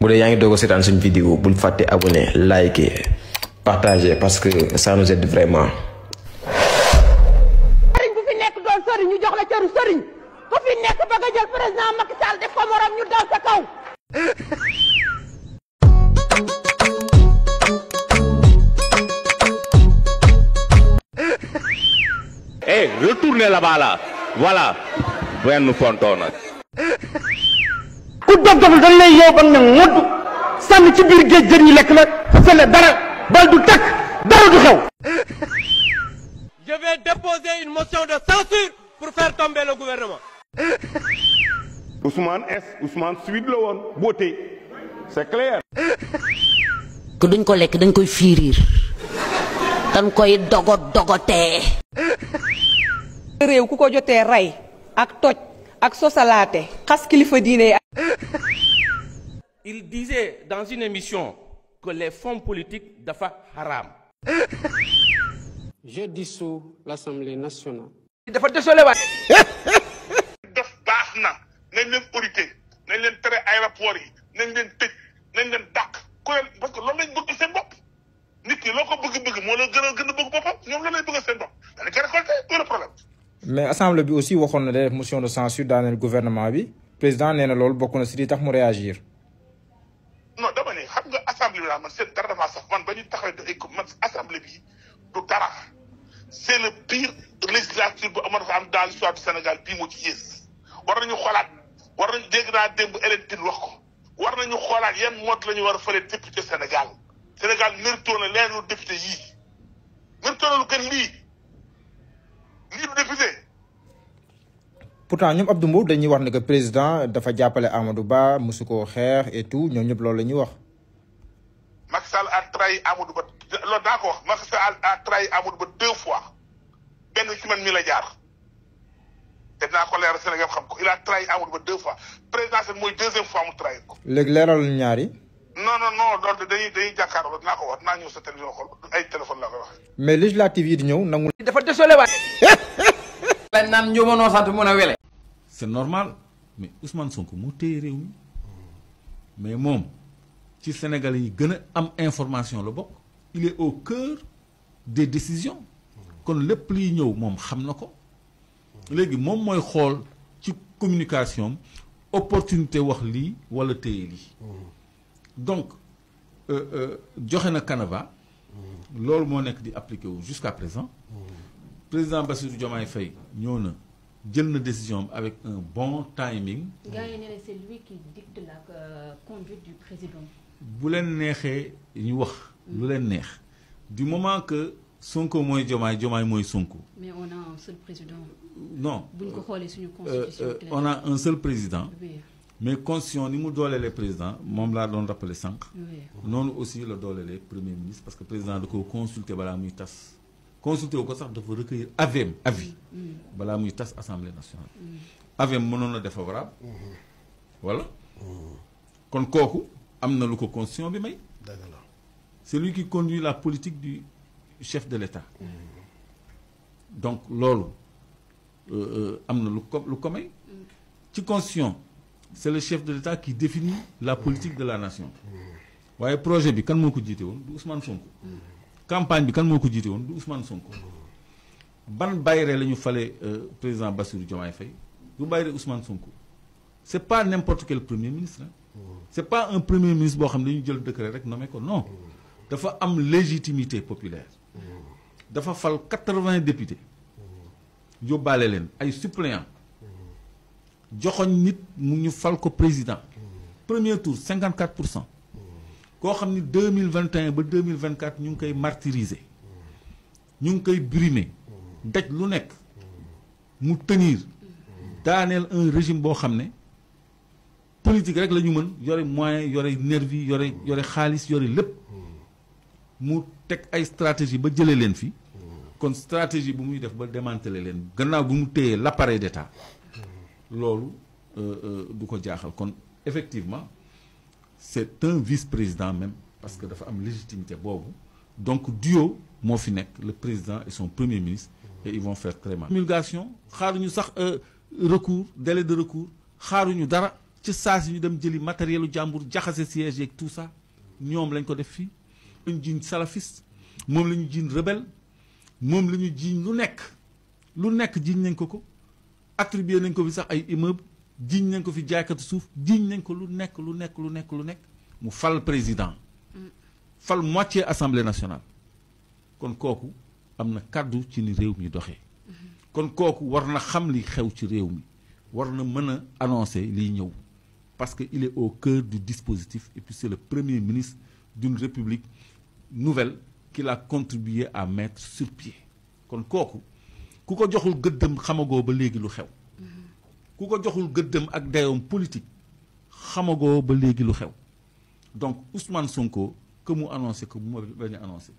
bu dee yaa ngi doog a seetaan suñu vidéo bul fàtte abonné liker partager parce que ça nous aide vraiment. sëriñ bu fi nekk doon sëriñ ñu jox la cëru sëriñ ku fi nekk ba nga jël président Macky Sall def ko morom ñu daw sa kaw. Retournez là-bas là. Voilà. Benn fonton nag. ku dof-doful dañ lay yow ba nga ngodd sànni ci biir géej jën yi lekk la fële dara bal du takk dara du xew. Je vais déposer une motion de censure pour faire tomber le gouvernement. Ousmane S Ousmane Suite la woon beauté c'est clair. que duñ ko lekk dañ koy fiiriir dañ koy dogotee. réew ku ko jotee rey ak toj ak sosalaate xas kilifa diine. Il disait dans une émission que les fonds politiques dafa haram. Je dissous l'Assemblée nationale. dafa désolé waay. def baax na nañ leen audité nañ leen tere aéroport yi nañ leen tëj nañ leen dàq ku leen parce que loolu lañ bëgg seen bopp nit ki loo ko bëgg-bëgg moo la gën a bëgg boppam ñoom loolu lañ bëgg seen bopp dañ koy récolté tout le problème. mais assemblée bi aussi waxoon na def motion de censure daaneel gouvernement bi président nee na loolu bokk na si li tax mu réagir. non dama ne xam nga assemblée bi daal man seen dara dafa sax man ba ñu taxawee dafay ko man assemblée bi du dara c'est le pire législature bu amoon fa am dans l'histoire du Sénégal bii moo ci yées war nañu xoolaat war nañu dégg naa démb Hélène wax ko war nañu xoolaat yan mode la ñu war a fële député Sénégal Sénégal mérito na leen lu député yii mérito na lu gën lii du député. pourtant ñoom Abdou Mbow dañuy wax ne que président dafa jàppale Amadou Ba mosu koo xeex et tout ñoom ñëpp loolu la ñuy wax. Macky Sall a trahi Amadou Ba loolu daa ko wax Macky Sall a trahi Amadou Ba 2 fois benn ci man mi la jaar te dinaa ko leeral Sénégal xam ko il a trahi Amadou Ba 2 fois présidentielle mooy 2e fois mu trahi ko. léegi leeral ñaar yi. non loolu dañuy jàkkaarloo dinaa ko wax dinaa ñëw sa télévision xool ay téléphone laa koy wax. mais législative yi di ñëw nangu. dafa désolé waay. lañ naan njuumanoo sant mun a wele. c'est normal mais Ousmane Sonko mu téye réew mi mais moom ci Sénégalais yi gën a am information la bokk il est au cœur des décisions kon lépp liy ñëw moom xam na ko léegi moom mooy xool ci communication opportunité wax lii walla téye lii donc joxe na canevas loolu moo nekk di appliqué wu jusqu'à présent président Bassirou Diomaye Faye ñëw na jël na décision avec un bon timing. gars yi ne c'est lui qui dicte la conduite du président. bu leen neexee ñu wax lu leen neex du moment que Sonko mooy Diomaye Diomaye mooy Sonko. mais on a un seul président. non buñ ko xoolee suñu constitution. on a un seul président. Oui. mais constitution ni mu dooleelee président moom laa doon rappelé sànq. noonu aussi la doolelee premier ministre parce que président da ko consulter balaa muy tas. consulté wu ko sax dafa recueillir avis balaa muy tas assemblée nationale. avis mënoon na défavorable. voilà. kon kooku am na lu ko constitution bi may. c'est lui qui conduit la politique du chef de l'État. donc loolu am na lu ko may. ci constitution c'est le chef de l'État qui définit la politique de la nation. waaye projet bi kan moo ko jiite woon du Ousmane Sonko. campagne bi kan moo ko jiite woon du Ousmane Sonko. ban bayre la ñu fale président Bassirou Diomaye Faye du bayre Ousmane Sonko. c'est pas n'importe quel premier ministre c'est pas un premier ministre boo xam ne dañu jël décret rek nommé ko non dafa am légitimité populaire dafa fal 80 députés yóbbaale leen ay suppléants joxoñ nit mu ñu fal ko président premier tour 54%. koo xam ni 2021 ba 2024 ñu ngi koy martyriser ñu ngi koy brimer daj lu nekk mu tenir daaneel un régime boo xam ne politique rek la ñu mën yore moyen yore nervi yore xaalis yore lépp mu teg ay stratégie ba jëlee leen fi kon stratégie bu muy def ba démanteler leen gannaaw bu mu téyee l'appareil d'État loolu du ko jaaxal kon effectivement c'est un vice-président même parce que dafa am légitimité boobu donc duo moo fi nekk le président et son premier ministre et ils vont faire très mal. promulgation xaaruñu sax recours délai de recours xaaruñu dara ci saa si ñu dem jëli matériel u jàmbur jaxase siège yeeg tout ça ñoom lañ ko def fii. lañu jiiñ salafiste moom la ñu jiiñ rebelle moom la ñu jiiñ lu nekk jiiñ nañ ko attribué nañ ko fi sax ay immeuble jiiñ nañ ko fi jaaykatu suuf jiiñ nañ ko lu nekk mu fal président fal moitié assemblée nationale kon kooku am na kàddu ci ni réew mi doxee kon kooku war na xam li xew ci réew mi war na mën a annoncer liy ñëw parce que il est au cœur du dispositif et puis c'est le premier ministre d'une république nouvelle qu'il a contribué à mettre sur pied kon kooku ku ko joxul gëddëm xamagoo ba léegi lu xew ku ko joxul gëddëm ak dayoom politique xamagoo ba léegi lu xew donc Ousmane Sonko que mu annoncé que mu bañ a annoncé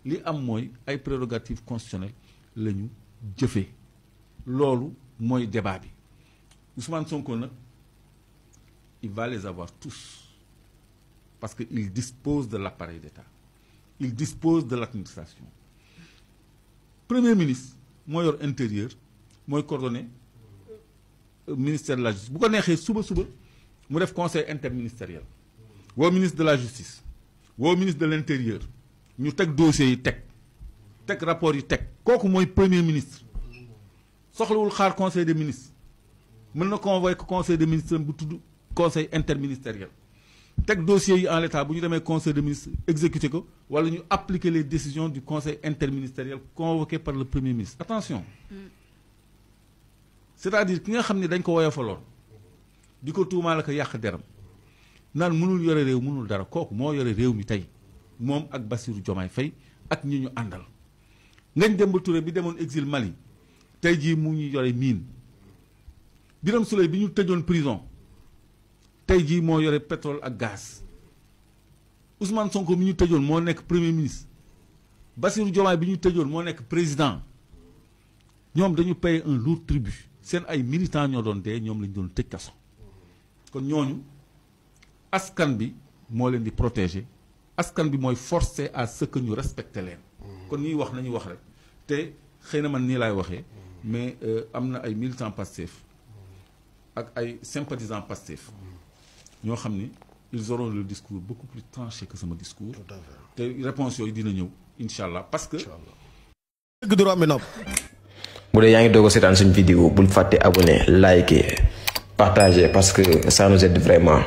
li am mooy ay prérogatives constitutionnelles la ñu jëfee loolu mooy débat bi Ousmane Sonko nag il va les avoir tous parce que il dispose de l'appareil d'État il dispose de l'administration premier ministre moo yor intérieur mooy coordonné ministère de la justice bu ko neexee suba mu def conseil interministériel woo ministre de la justice woo ministre de l'intérieur ñu teg dossiers yi teg rapport yi teg kooku mooy premier ministre soxlawul xaar conseil des ministres mën na convoquer conseil des ministres bu tudd conseil interministériel teg dossiers yi en l'état bu ñu demee conseil des ministres exécuter ko wala ñu appliquer les décisions du conseil interministériel convoqué par le premier ministre attention c'est-à-dire ki nga xam ne dañ ko woyofaloon di ko tuumaal ak yàq deram naan mënul yore réew mënul dara kooku moo yore réew mi tey moom ak Bassirou Diomaye Faye ak ñi ñu àndal Ngagne Demba Touré bi demoon exil Mali tey jii mu ñu yore mine Birame Souleye bi ñu tëjoon prison tey jii moo yore pétrole ak gaz Ousmane Sonko bi ñu tëjoon moo nekk premier ministre Bassirou Diomaye bi ñu tëjoon moo nekk président ñoom dañu payer un lourd tribut seen ay militants ñoo doon dee ñoom lañu doon tëj kaso kon ñooñu askan bi moo leen di protéger askan bi mooy forcer à ce que ñu respecter leen kon ñuy wax nañu wax rek te xëy na man nii laay waxee mais am na ay militants Pastef ak ay sympathisants Pastef ñoo xam ni ils auront le discours beaucoup plus tranché que sama discours te réponse yooyu dina ñëw incha allah parce que bu dee yaa ngi doog a seetaan suñu vidéo bul fàtte abonné liker partager parce que ça nous aide vraiment